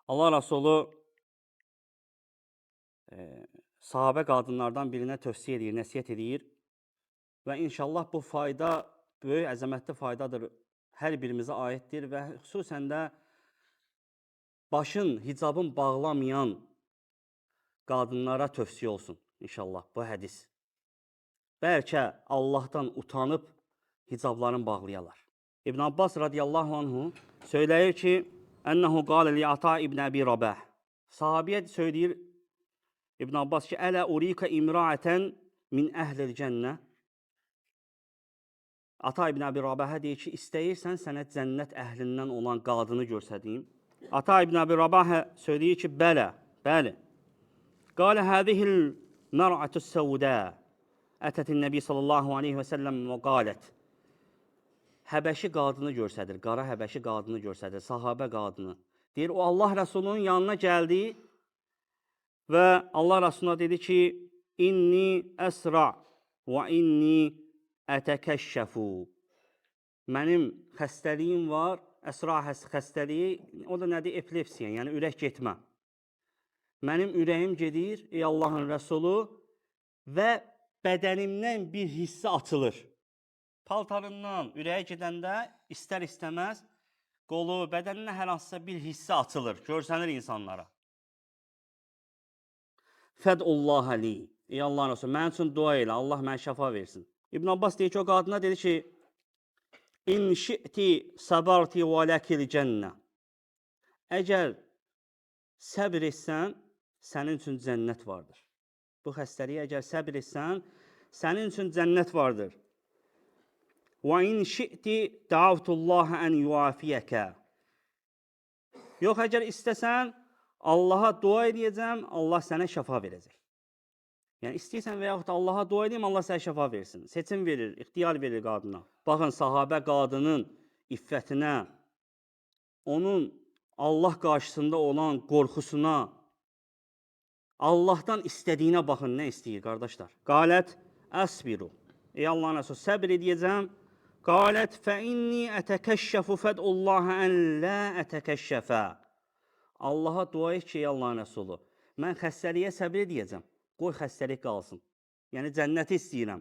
Allah Rəsulu sahabə qadınlardan birinə tövsiyə edir, nəsihət edir və inşallah bu fayda böyük əzəmətli faydadır. Hər birimizə aiddir və xüsusən də başın, hicabın bağlamayan qadınlara tövsiyə olsun inşallah bu hədis. Bəlkə Allahdan utanıb hicablarını bağlayalar. İbn Abbas radiyallahu anhu söyləyir ki, Ənəhu qalə li Ata ibn Əbi Rabah. Sahabiyə söyləyir İbn Abbas ki, Ələ urika imraətən min əhlil cənnə. Ata ibn Əbi Rabahə deyir ki, istəyirsən sənə cənnət əhlindən olan qadını göstəreyim. Ata ibn Əbi Rabahə söyləyir ki, bələ, bəli. Qalə hədihil mər'ətü səudə. Ətətin Nəbi sallallahu aleyhi və səlləm və qalət. Həbəşi qadını göstərir, qara həbəşi qadını göstərir, sahabə qadını. Deyir, o Allah Rəsulunun yanına gəldi və Allah Rəsuluna dedi ki, inni əsra və inni ətəkəşşəfu. Mənim xəstəliyim var, əsra xəstəliyi, o da nədir? Epilepsiya, yəni ürək getmə. Mənim ürəyim gedir, ey Allahın Rəsulu və bədənimdən bir hissə açılır. Paltarından ürəyə gedəndə istər-istəməz qolu, bədəninə hər hansısa bir hissə açılır, görsənir insanlara. Fədullah li. Ey Allahın Rəsulü, mənim üçün dua elə, Allah mənə şəfa versin. İbn Abbas deyir ki, o qadına dedi ki, İn şi'ti sabarti və ləkil cənnə. Əgər səbr etsən, sənin üçün cənnət vardır. Bu xəstəliyə əgər səbr etsən, sənin üçün cənnət vardır. Və in şi'ti da'avtullaha ən yuafiyəkə. Yox, əgər istəsən, Allaha dua edəcəm, Allah sənə şəfa verəcək. Yəni istəyirsən və yaxud da Allaha dua edeyim, Allah sənə şəfa versin. Seçim verir, ixtiyar verir qadına. Baxın, sahabə qadının iffətinə, onun Allah qarşısında olan qorxusuna, Allahdan istədiyinə baxın, nə istəyir qardaşlar. Qalət əsbiru. Ey Allahın Rəsulü, səbr edəcəm. Qalət fə inni ətəkəşşəfu fəd'ullaha ən la ətəkəşşəfə. Allaha dua et ki, ey Allahın Rəsulü, mən xəstəliyə səbr edəcəm. Qoy xəstəlik qalsın. Yəni cənnəti istəyirəm.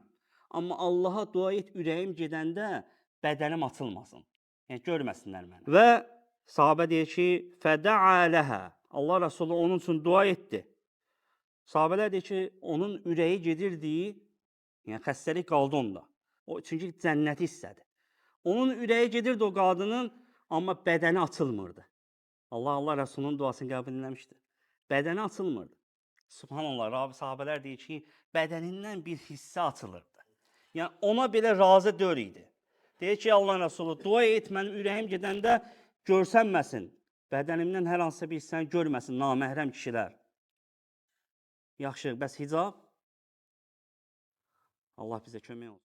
Amma Allaha dua et, ürəyim gedəndə bədənim açılmasın. Yəni görməsinlər məni. Və sahabə deyir ki, fəda'a ləhə. Allah Rəsulü onun üçün dua etdi. Sahabələr deyir ki, onun ürəyi gedirdi, yəni xəstəlik qaldı onda. O çünki cənnəti istədi. Onun ürəyi gedirdi o qadının, amma bədəni açılmırdı. Allah Rəsulunun duasını qəbul eləmişdi. Bədəni açılmırdı. Subhanallah, ravi sahabələr deyir ki, bədənindən bir hissə açılırdı. Yəni ona belə razı deyil idi. Deyir ki, Allahın Rəsulu, dua et, mənim ürəyim gedəndə görsənməsin. Bədənimdən hər hansısa bir hissəni görməsin naməhrəm kişilər. Yaxşı, bəs hicab? Allah bizə kömək olsun.